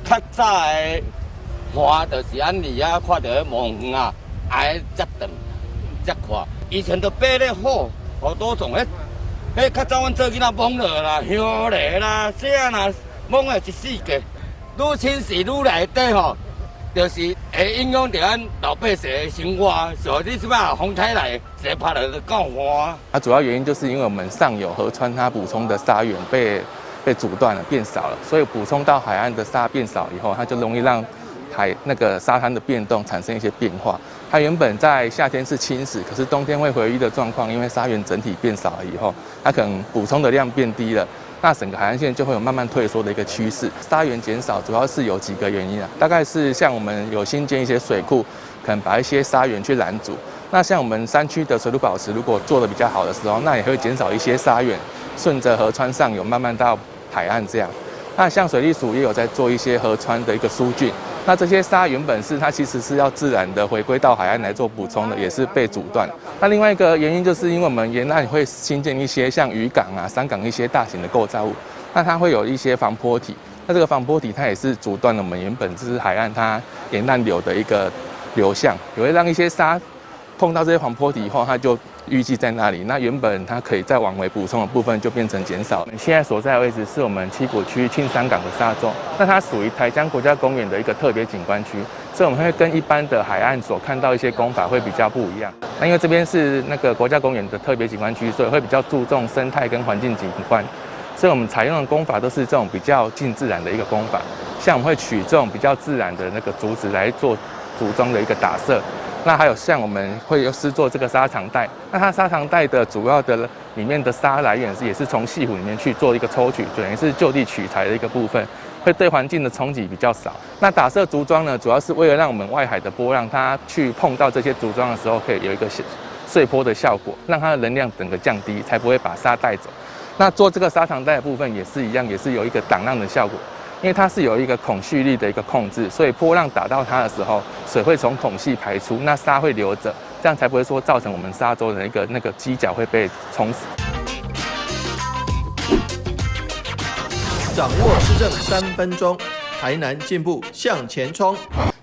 較早的岸就是按呢啊，看著彼望遠啊，愛遮長遮闊。以前都爬咧好好多種，彼彼較早阮做囡仔摸落啦，香梨啦，啥啦，摸的一世界。愈侵蝕愈內底吼，就是會影響著咱老百姓的生活。像你這擺風颱來，一个拍落就夠岸。它主要原因就是因為我們上游河川它補充的沙源被阻斷了，變少了，所以補充到海岸的沙變少以後，它就容易讓海那個沙灘的變動產生一些變化。它原本在夏天是侵蝕，可是冬天會回淤的狀況，因為沙源整體變少了以後，它可能補充的量變低了，那整個海岸線就會有慢慢退縮的一個趨勢。沙源減少主要是有幾個原因啊，大概是像我們有新建一些水庫，可能把一些沙源去攔阻。那像我們山區的水土保持如果做得比較好的時候，那也會減少一些沙源順着河川上游慢慢到海岸這樣。那像水利署也有在做一些河川的一個疏浚。那這些沙原本是它其實是要自然的回歸到海岸來做補充的，也是被阻斷。那另外一個原因就是因為我們沿岸會新建一些像漁港啊、商港一些大型的構造物，那它會有一些防波堤。那這個防波堤它也是阻斷了我們原本就是海岸它沿岸流的一個流向，也會讓一些沙碰到這些防波堤以後，它就淤積在那裡。那原本它可以再往回補充的部分就變成減少。現在所在的位置是我們七股區慶山港的沙洲，那它屬於台江國家公園的一個特別景觀區，所以我們會跟一般的海岸所看到一些工法會比較不一樣。那因為這邊是那個國家公園的特別景觀區，所以會比較注重生態跟環境景觀，所以我們採用的工法都是這種比較近自然的一個工法，像我們會取這種比較自然的那個竹子來做竹樁的一個打設。那還有像我們會施作這個沙長帶，那它沙長帶的主要的裡面的沙來源是也是從潟湖裡面去做一個抽取，等於是就地取材的一個部分，會對環境的衝擊比較少。那打設竹樁呢，主要是為了讓我們外海的波浪它去碰到這些竹樁的時候，可以有一個碎波的效果，讓它的能量整個降低，才不會把沙帶走。那做這個沙長帶的部分也是一樣，也是有一個擋浪的效果。因為它是有一個孔隙率的一個控制，所以波浪打到它的時候，水會從孔隙排出，那沙會留着，這樣才不會說造成我們沙洲的一個那個犄角會被沖死。掌握施政3分鐘，台南進步向前衝。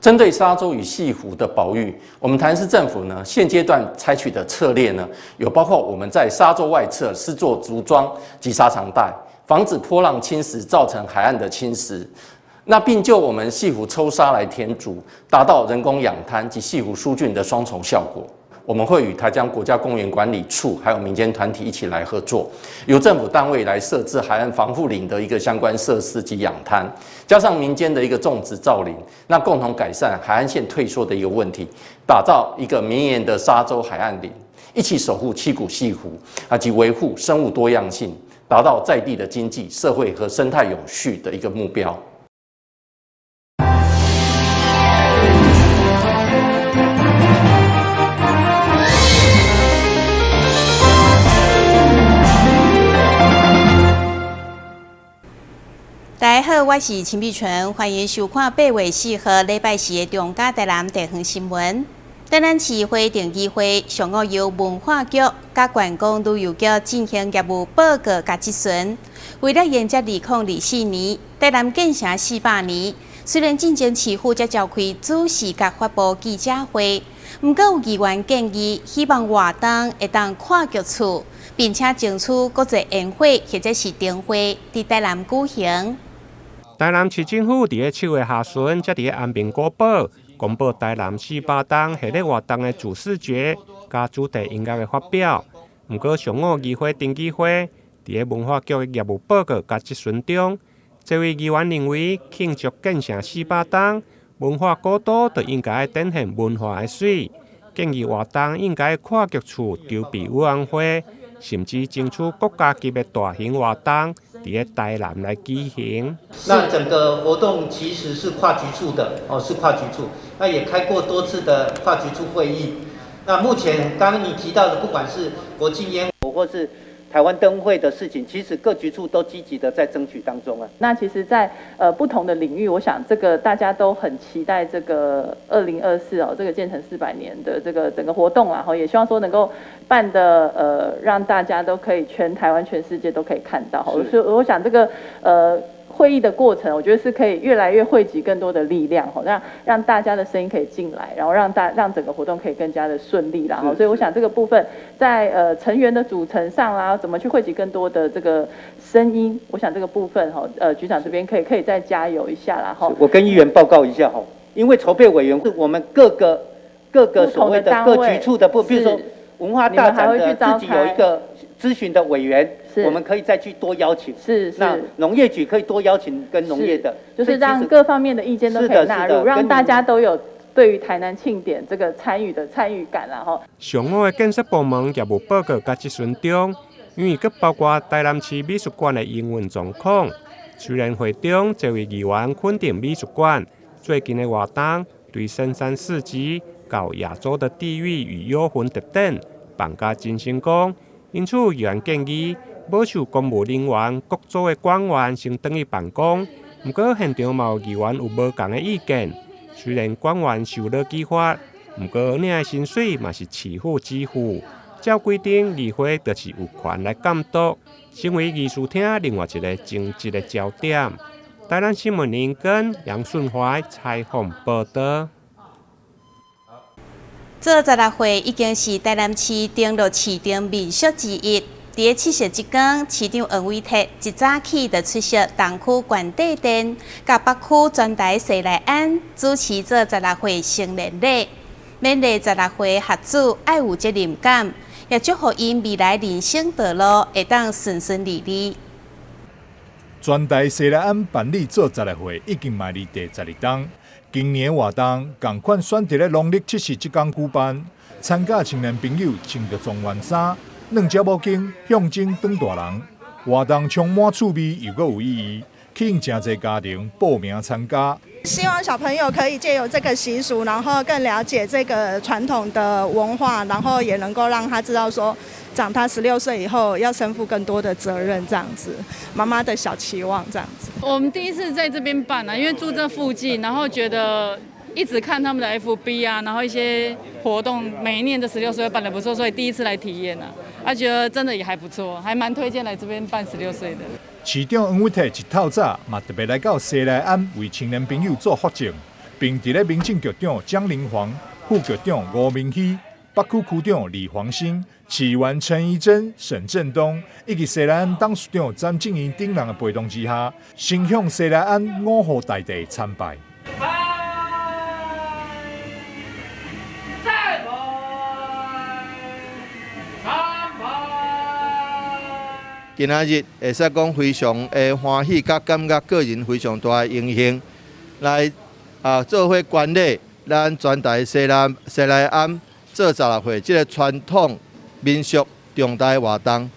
針對沙洲與潟湖的保育，我們台南市政府呢現階段採取的策略呢，有包括我們在沙洲外側施作竹樁及沙長帶，防止波浪侵蝕造成海岸的侵蝕，那並就我們潟湖抽沙來填築，達到人工養灘及潟湖疏浚的雙重效果。我們會與台江國家公園管理處還有民間團體一起來合作，由政府單位來設置海岸防護林的一個相關設施及養灘，加上民間的一個種植造林，那共同改善海岸線退縮的一個問題，打造一個綿延的沙洲海岸林，一起守護七股潟湖，以及維護生物多樣性，達到在地的經濟、社會和生態永續的一個目標。大家好，我是陳美純，歡迎收看8月4號禮拜四的中嘉台南地方新聞。台南市花燈議會上午由文化局佮觀光旅遊局進行業務報告佮質詢。為了迎接2024年台南建成400年，雖然進前市府才召開主視佮發布記者會，毋過有議員建議，希望活動會當跨局處，並且爭取國際煙火或者是燈會佇台南舉行。台南市政府佇咧7月下旬，才佇咧安平古堡公布台南400冬系列活動的主視覺佮主題音樂的發表。毋過上午議會登記會，佇咧文化局的業務報告佮質詢中，這位議員認為慶祝建成400冬，文化古都就應該展現文化的媠，建議活動應該跨局處籌備委員會，甚至爭取國家級的大型活動。佇咧台南來舉行。那整個活動其實是跨局處的，哦，是跨局處。那也開過多次的跨局處會議。那目前剛剛你提到的，不管是國際煙火或是台灣燈會的事情，其實各局處都積極的在爭取當中啊。那其實在，不同的領域，我想這個大家都很期待這個2024哦，這個建成400年的這個整個活動啊，也希望說能夠辦的讓大家都可以全台灣、全世界都可以看到。所以我想這個會議的過程，我覺得是可以越來越匯集更多的力量，吼，讓大家的聲音可以進來，然後讓整個活動可以更加的順利啦。所以我想這個部分在成員的組成上啦，怎麼去匯集更多的這個聲音，我想這個部分吼，局長這邊可以再加油一下啦。吼，我跟議員報告一下吼，因為籌備委員會我們各個所謂的各局處的部，比如說文化大展的自己有一個諮詢的委員，我們可以再去多邀請。是，那農業局可以多邀請跟農業的，就是讓各方面的意見都可以納入，讓大家都有對於台南慶典這個參與的參與感啦。吼。上午的建設部門業務報告佮質詢中，因為閣包括台南市美術館的營運狀況。雖然會中這位議員肯定美術館最近的活動對深山四級到亞洲的地獄與幽魂特展辦甲真成功，因此議員建議保守公務人員各組的館員先轉去辦公。毋過現場嘛有議員有無仝的意見，雖然館員受勞基法，毋過領的薪水嘛是市府支付。照規定，議會就是有權來監督，成為議事廳另外一個爭執的焦點。台南新聞林根楊順懷採訪報導。做十六歲已經是台南市登錄市長民俗之一。佇咧七夕這天，市長黃偉哲一早起就出席東區關帝殿，佮北區全台西來庵主持做十六歲成年禮，勉勵十六歲學子愛有責任感，也祝福𪜶未來人生道路會當順順利利。全台西來庵辦理做十六歲已經邁入第12冬。今年活動仝款選佇咧農曆七夕這工舉辦，參加青年朋友穿著狀元衫，兩隻母經象徵長大人。活動充滿趣味又閣有意義，吸引誠濟家庭報名參加。希望小朋友可以借由這個習俗，然後更了解這個傳統的文化，然後也能夠讓他知道說，長大16歲以後要身負更多的責任，這樣子，媽媽的小期望這樣子。我們第一次在這邊辦啊，因為住這附近，然後覺得一直看他們的 FB 啊，然後一些活動，每一年的十六歲辦得不錯，所以第一次來體驗啊，覺得真的也還不錯，還蠻推薦來這邊辦十六歲的。市長黃偉哲一透早嘛特別來到西來庵為青年朋友做福證，並佇咧民政局長江林煌、副局長吳明熙、北區區長李黃興、市議員陳怡貞、沈振東以及西來庵董事長詹靜怡等人的陪同之下，先向西來庵五號大帝參拜。今仔日會使講非常的歡喜，佮感覺個人非常大的榮幸，來做伙觀禮咱全台西來庵做十六歲這個傳統民俗重大活動。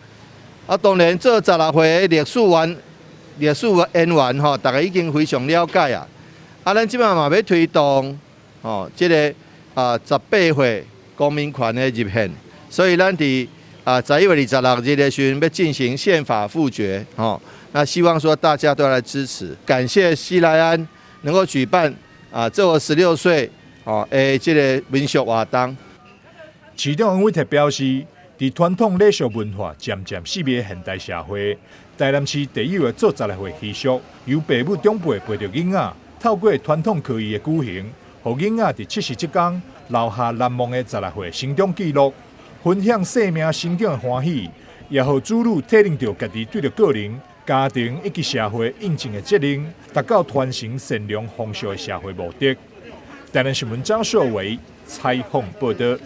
當然做十六歲的歷史淵源吼，大家已經非常了解啊。咱這擺嘛欲推動吼，這個18歲公民權的入憲，所以咱佇11月26日的時陣，欲進行憲法複決，吼，那希望說大家都來支持，感謝西來庵能夠舉辦這個16歲的這個民俗活動。市長黃偉哲表示，佇傳統禮俗文化漸漸式微的現代社會，台南市特有的做十六歲習俗，由爸母長輩陪著囡仔，透過傳統科儀的舉行，予囡仔佇七夕這工留下難忘的十六歲成長記錄。分享生命成長的歡喜，也予子女體認著家己對著個人、家庭以及社會應盡的責任，達到傳承善良風俗的社會目的。台南新聞張碩偉採訪報導。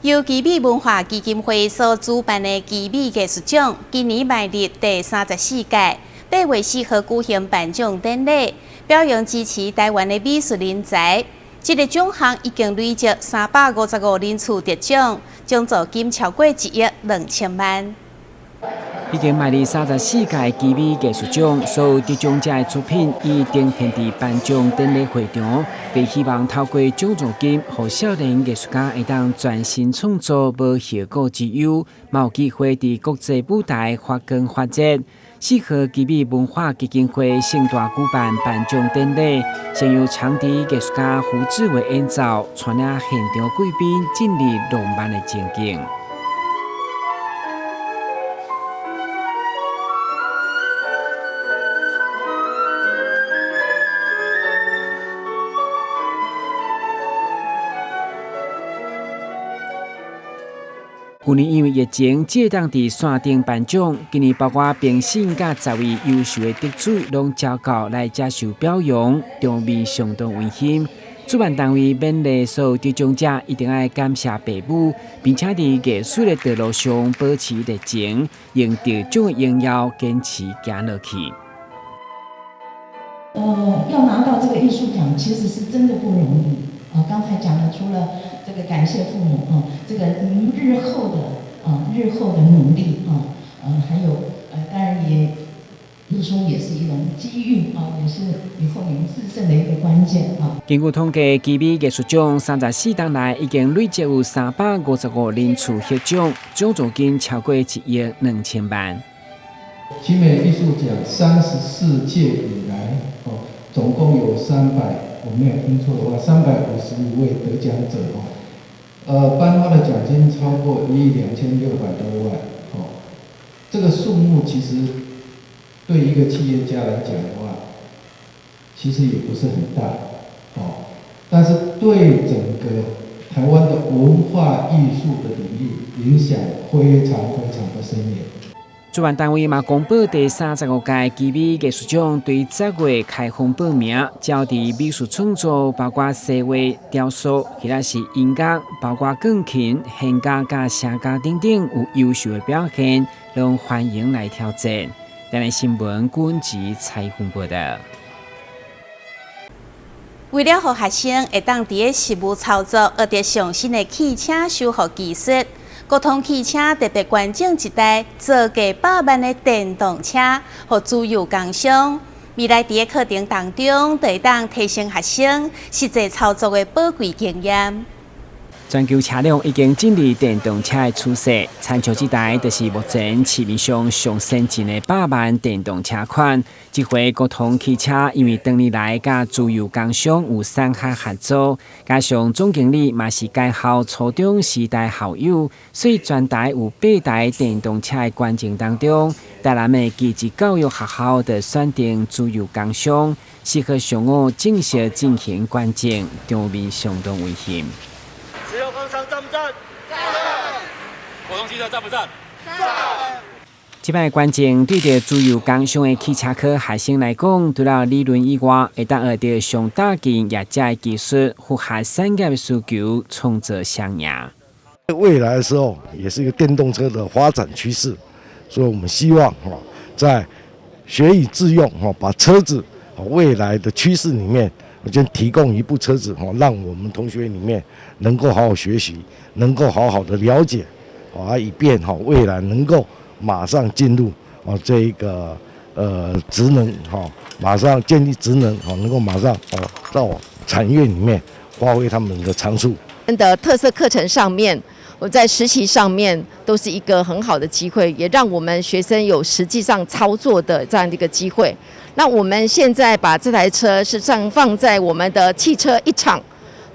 由奇美文化基金會所主辦的奇美藝術獎，今年邁入第34屆，8月4號舉行頒獎典禮，表揚支持台灣的美術人才。這個獎項已經累積355人次得獎，獎助金超過1億2千萬。已經邁入34屆奇美藝術獎，所有得獎者的作品已呈現佇頒獎典禮會場，並希望透過獎助金，予少年藝術家會當專心創作，無後顧之憂，嘛有機會佇國際舞台發光發熱。四號奇美文化基金會盛大舉辦頒獎典禮，先由長笛藝術家胡志偉演奏，帶領現場貴賓進入浪漫的情境。去年因為疫情，這當佇線頂頒獎，今年包括評審佮10位優秀的得主，攏召到來接受表揚，場面相當溫馨。主辦單位勉勵所有得獎者一定愛感謝爸母，並且佇藝術的道路上保持熱情，用得獎的榮耀堅持行落去。要拿到這個藝術獎，其實是真的不容易。啊，剛才講了，除了這個感謝父母啊，這個日後的努力啊，還有當然也就是說也是一種機遇啊，也是以後你們制勝的一個關鍵啊。根據統計，奇美藝術獎34冬來已經累積有355人次獲獎，獎助金超過1億2000萬。奇美藝術獎34屆以來，哦，總共有三百，我沒有聽錯的話，355位得獎者哦，頒發的獎金超過1億2600多萬，哦，這個數目其實對一個企業家來講的話，其實也不是很大，哦，但是對整個台灣的文化藝術的領域影響非常非常的深遠。主辦單位嘛公布第35屆奇美藝術獎對10月開放報名，只要佇美術創作，包括西畫、雕塑，或者是音樂，包括鋼琴、弦樂佮聲樂等等有優秀的表現，攏歡迎來挑戰。台南新聞軍籍採訪報道。為了予學生會當佇咧實務操作學著上新的汽車修復技術，國通汽車特別捐贈一台造價百萬的電動車，予自由工商。未來佇咧課程當中，就會當提升學生實際操作的寶貴經驗。全球車輛已經進入電動車的趨勢，親像這台就是目前市面上上先進的百萬電動車款。這回國通汽車因為多年來佮自由工商有產學合作，加上總經理嘛是該校初中時代校友，所以全台有八台電動車的捐贈當中，台南的技職教育學校就選定自由工商，適合上午正式進行捐贈，場面相當溫馨。自由工商讚不讚？讚！國通汽車讚不讚？讚！這擺捐贈對著自由工商的汽車科學生來講，除了理論以外，會當學著上大進業者的技術，符合產業的需求，創造雙贏。未來的時候，也是一個電動車的發展趨勢，所以我們希望哈，在學以致用哈，把車子未來的趨勢裡面，我就提供一部車子哈，讓我們同學裡面能夠好好學習，能夠好好的了解，啊，以便哈未來能夠馬上進入啊這一個職能哈，馬上建立職能哈，能夠馬上哦到產業裡面發揮他們的長處。的特色課程上面，我在實習上面都是一個很好的機會，也讓我們學生有實際上操作的這樣的一個機會。那我們現在把這台車是上放在我們的汽車一廠，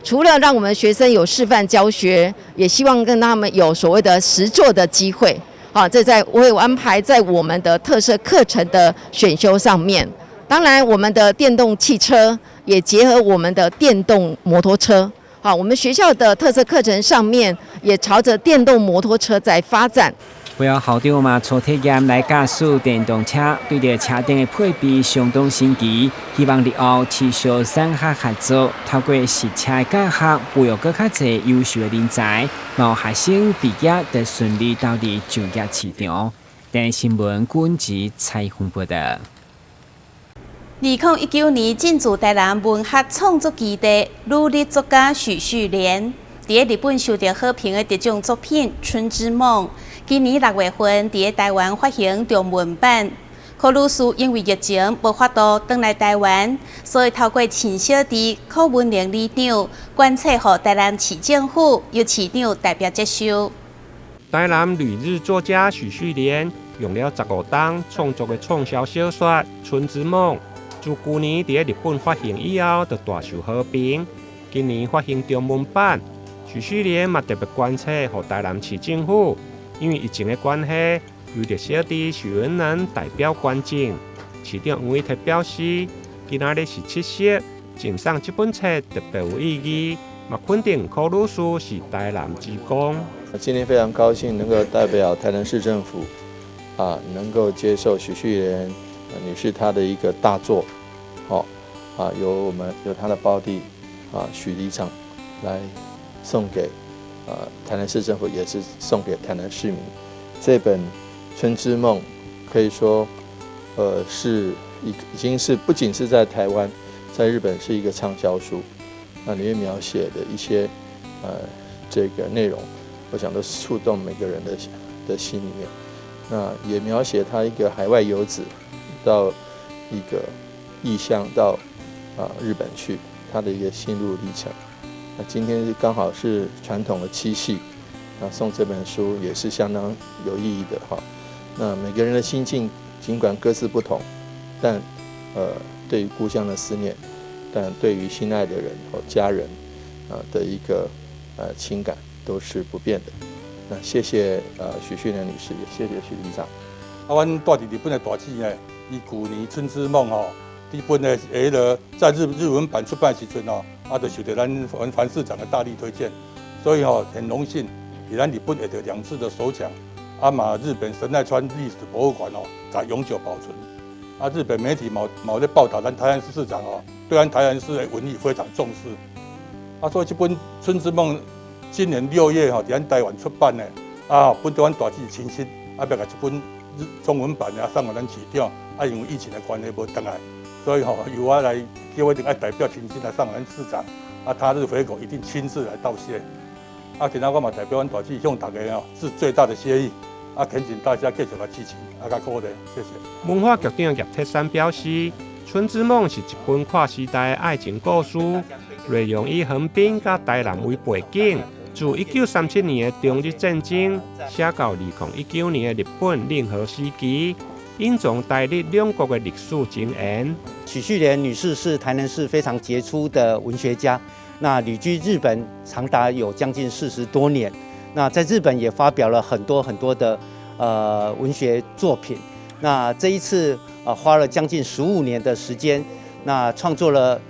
除了讓我們學生有示範教學，也希望跟他們有所謂的實作的機會。好，這在我有安排在我們的特色課程的選修上面。當然，我們的電動汽車也結合我們的電動摩托車。好，我們學校的特色課程上面也朝着電動摩托車在發展。會後校長嘛初體驗來駕駛電動車，對著車頂的配備相當新奇，希望日後持續產學合作，透過實車教學，培育閣較濟優秀的人才，予學生畢業就順利投入就業市場。電視新聞軍籍採訪報道。2019年進駐台南文學創作基地，旅日作家許旭蓮，佇日本受著好評的得獎作品《春之夢》，今年6月份佇台灣發行中文版。柯女士因為疫情無法度轉來台灣，所以透過親小弟柯文玲里長捐冊予台南市政府，由市長代表接收。台南旅日作家許旭蓮用了15冬創作的暢銷小說《春之夢》，自舊年佇日本發行以後，就大受好評。今年發行中文版，許旭蓮嘛特別捐冊予台南市政府，因為疫情的關係，由著小弟許文能代表捐贈。市長黃偉哲表示，今仔日是七夕，贈送這本冊特別有意義，嘛肯定柯女士是台南之光。今天非常高興能夠代表台南市政府，啊，能夠接受許旭蓮女士她的一個大作，好，啊，由我們由她的胞弟啊許里長來送給啊台南市政府，也是送給台南市民。這本《春之夢》可以說，是已經是不僅是在台灣，在日本是一個暢銷書。那裡面描寫的一些這個內容，我想都是觸動每個人的心裡面。那也描寫他一個海外遊子到一個異鄉到啊日本去，他的一個心路歷程。那今天剛好是傳統的七夕，那送這本書也是相當有意義的哈。那每個人的心境儘管各自不同，但對於故鄉的思念，但對於心愛的人或家人啊的一個情感都是不變的。那謝謝許旭蓮女士，也謝謝許里長。啊，阮蹛佇日本的大姊呢，伊舊年《春之夢》吼，日本的彼个在日文版出版時陣吼，啊，就受著咱樊市長的大力推薦，所以吼很榮幸，佇咱日本會著兩次的首獎，啊嘛日本神奈川歷史博物館哦，共永久保存。啊，日本媒體嘛有咧報導咱台南市市長哦，對咱台南市的文藝非常重視。啊，所以這本《春之夢》今年6月吼，佇咱台灣出版的，啊，本著阮大姊親身，啊，欲共這本日中文版的送予咱市長，啊，因為疫情的關係無轉來，所以吼由我來叫我一定愛代表親身來送予咱市長，啊，他日回國一定親自來道謝。啊，今仔我嘛代表阮大姊向大家哦致最大的謝意，啊，懇請大家繼續來支持，啊，佮鼓勵，謝謝。文化局長葉鐵珊表示，《春之夢》是一本跨時代的愛情故事，內容以橫濱佮台南為背景，自1937年的中日戰爭寫到2019年的日本令和時期，隱藏台日兩國的歷史情緣。許旭蓮女士是台南市非常傑出的文學家，那旅居日本長達有將近40多年，那在日本也發表了很多很多的文學作品。那這一次花了將近15年的時間，那創作了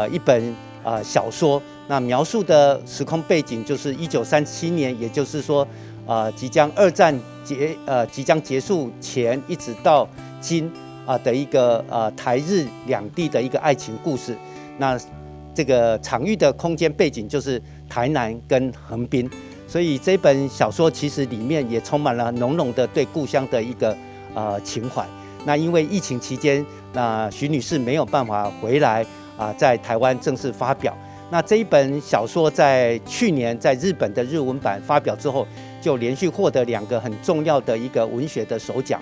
一本小說，那描述的時空背景就是1937年，也就是說即將二戰即將結束前，一直到今啊的一個台日兩地的一個愛情故事。那這個場域的空間背景就是台南跟橫濱，所以這本小說其實裡面也充滿了濃濃的對故鄉的一個情懷。那因為疫情期間，那許女士沒有辦法回來啊，在台灣正式發表。那這一本小說在去年在日本的日文版發表之後，就連續獲得兩個很重要的一個文學的首獎。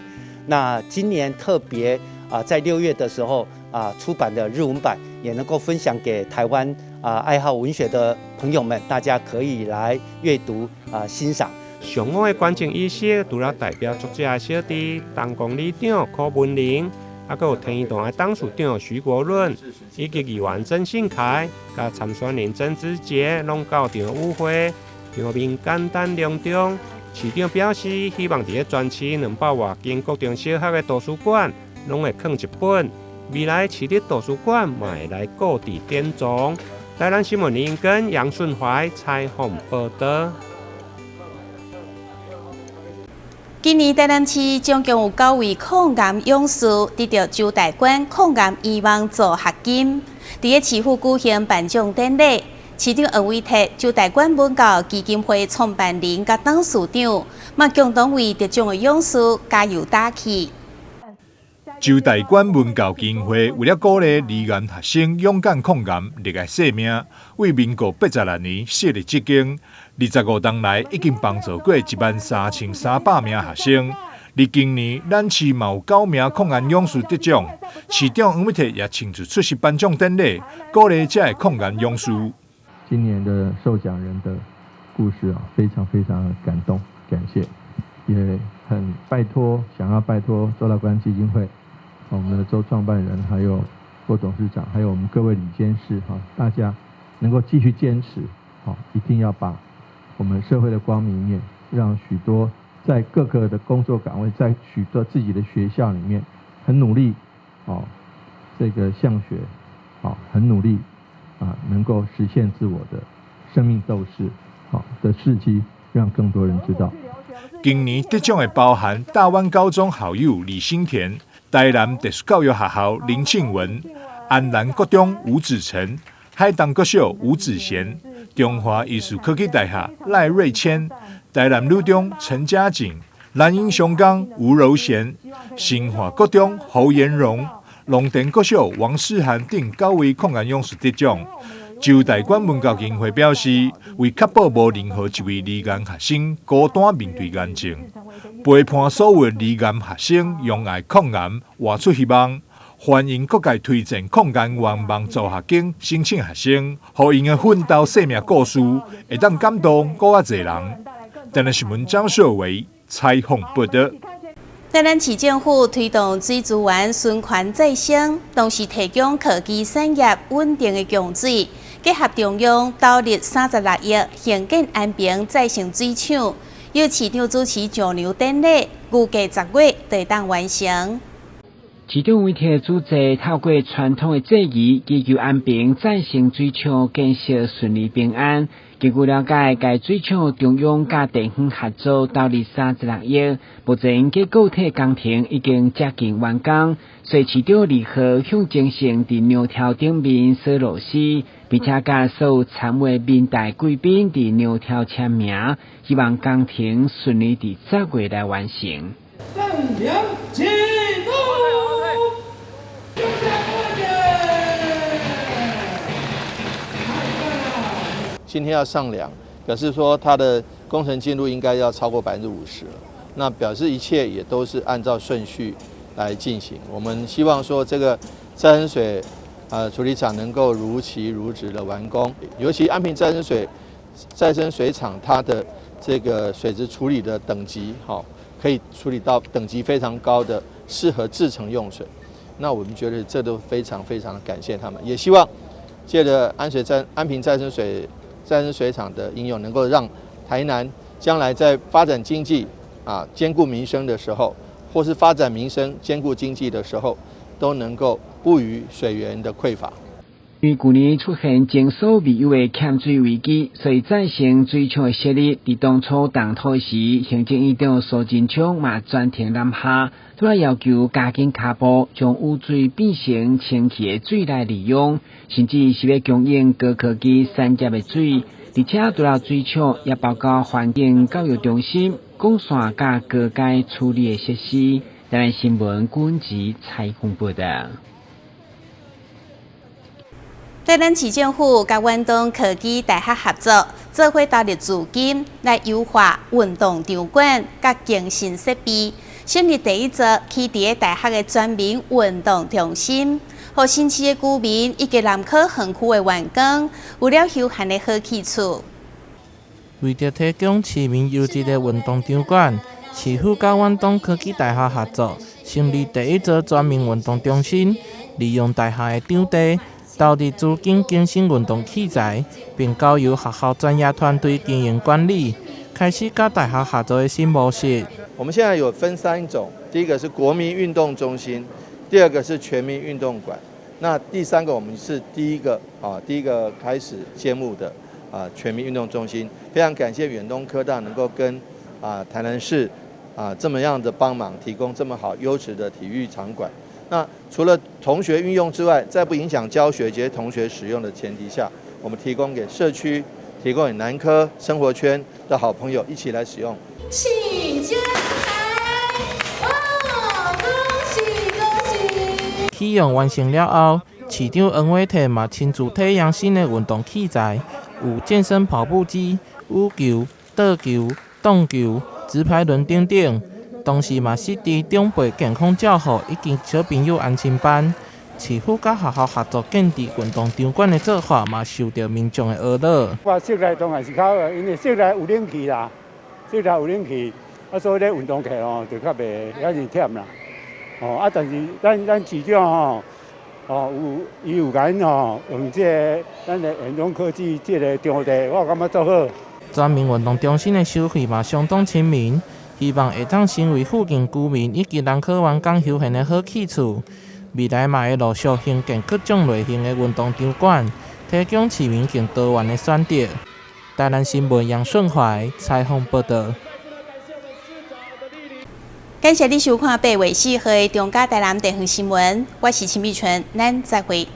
那今年特別啊，在6月的時候啊出版的日文版，也能夠分享給台灣啊愛好文學的朋友們，大家可以來閱讀啊欣賞。上午的觀眾儀式，除了代表作者的小弟東光里長柯文玲，啊，閣有天一團的董事長徐國潤，以及議員曾信凱、佮參選人曾志傑，攏到場與會，場面簡單隆重。市長表示，希望佇咧全市200外間國中小學的圖書館，攏會囥一本。未來市立圖書館嘛會來購置典藏。台南新聞林根楊順懷採訪報導。今年台南市總共有九位抗癌勇士得著周大觀抗癌希望助學金，佇咧市府舉行頒獎典禮。市長黃偉哲、周大觀文教基金會創辦人佮董事長，嘛共同為得獎的勇士加油打氣。周大觀文教基金會為了鼓勵罹癌學生勇敢抗癌、熱愛生命，對民國86年設立至今，25冬來已經幫助過13,300名學生。而今年咱市嘛有九名抗癌勇士得獎，市長黃偉哲也親自出席頒獎典禮，鼓勵這个抗癌勇士。今年的受獎人的故事啊，非常非常感動，感謝，也很拜託，想要拜託周大觀基金會，我們的周創辦人，還有郭董事長，還有我們各位理監事哈，大家能夠繼續堅持，好，一定要把我們社會的光明面，讓許多在各個的工作崗位，在許多自己的學校裡面很努力，哦，這個向學，好，很努力。啊，能夠實現自我的生命鬥士，好的事蹟，讓更多人知道。今年得獎的包含大灣高中校友李新田、台南特殊教育學校林慶文、安南國中吳子成、海東國小吳子賢、中華藝術科技大學賴瑞謙、台南女中陳嘉景、南英雄岡吳柔賢、新華國中侯延榮、龍田國小王思涵等九位抗癌勇士得獎。周大觀文教基金會表示，為確保無任何一位罹癌學生孤單面對癌症，陪伴所有罹癌學生用愛抗癌，活出希望。歡迎各界推薦抗癌願望助學金申請學生，予𪜶的奮鬥生命故事會當感動閣較濟人。台南新聞張秀維採訪報道。台南市政府推動水資源循環再生，同時提供科技產業穩定的供水，結合中央投入36億興建安平再生水廠，由市長主持上梁典禮，預計10月就會當完成。市長委託主祭，透過傳統的祭儀，祈求安平再生水廠建設順利平安。根據了解，該水廠中央佮地方合作投入36億，目前結構體工程已經接近完工。所以市長2號向精神佇梁柱頂面鎖螺絲，並且佮所有參與民代貴賓佇梁柱簽名，希望工程順利佇10月來完成。上梁啟動。今天要上梁，表示說它的工程進度應該要超過50%了。那表示一切也都是按照順序來進行。我們希望說這個再生水處理廠能夠如期如質的完工。尤其安平再生水廠，它的這個水質處理的等級，可以處理到等級非常高的，適合製程用水。那我們覺得這都非常非常的感謝他們，也希望借著安平再生水廠的應用，能夠讓台南將來在發展經濟啊兼顧民生的時候，或是發展民生兼顧經濟的時候，都能夠不虞水源的匱乏。因為舊年出現前所未有的欠水危機，所以再生水廠的設立，佇當初動土時，行政院長蘇貞昌嘛專程南下，拄來要求加緊跤步，將污水變成清氣的水來利用，甚至是欲供應高科技產業的水。而且除了水廠，也包括環境教育中心、管線佮高階處理的設施。台南新聞軍籍採訪報道。台南市政府佮遠東科技大學合作，做伙投入資金來優化運動場館佮更新設備，成立第一座起佇大學的全民運動中心，予新市的居民以及南科園區的員工有了休閒的好去處。為著提供市民優質的運動場館，市府佮遠東科技大學合作，成立第一座全民運動中心，利用大學的場地，投入資金更新運動器材，並交由學校專業團隊經營管理，開始佮大學合作的新模式。我們現在有分三種，第一個是國民運動中心，第二個是全民運動館，那第三個我們是第一個啊，第一個開始揭幕的啊全民運動中心。非常感謝遠東科大能夠跟台南市這麼樣的幫忙，提供這麼好優質的體育場館。那除了同學運用之外，在不影響教學及同學使用的前提下，我們提供給社區、提供給南科生活圈的好朋友一起來使用。請揭牌！哦，恭喜恭喜！啟用完成了後，市長黃偉哲嘛親自體驗新的運動器材，有健身跑步機、羽球、桌球、盪球、直排輪等等。同時嘛，設置長輩健康照護以及小朋友安親班。市府佮學校合作建置運動場館的做法，嘛受著民眾的呵咾。我室內當然是較好，因為室內有冷氣啦，室內有冷氣，啊，所以咧運動起來吼就較袂遐爾忝啦。哦，啊，但是咱市長吼，哦，有伊有共𪜶吼用這个咱的遠東科技這个場地，我感覺足好。全民運動中心的收費嘛相當親民。希望會當成為附近居民以及南科員工休閒的好去處。未來嘛會陸續興建各種類型的運動場館，提供市民更多元的選擇。台南新聞楊順懷採訪報導。感謝你收看八月四號的中嘉台南地方新聞，我是陳美純，咱再會。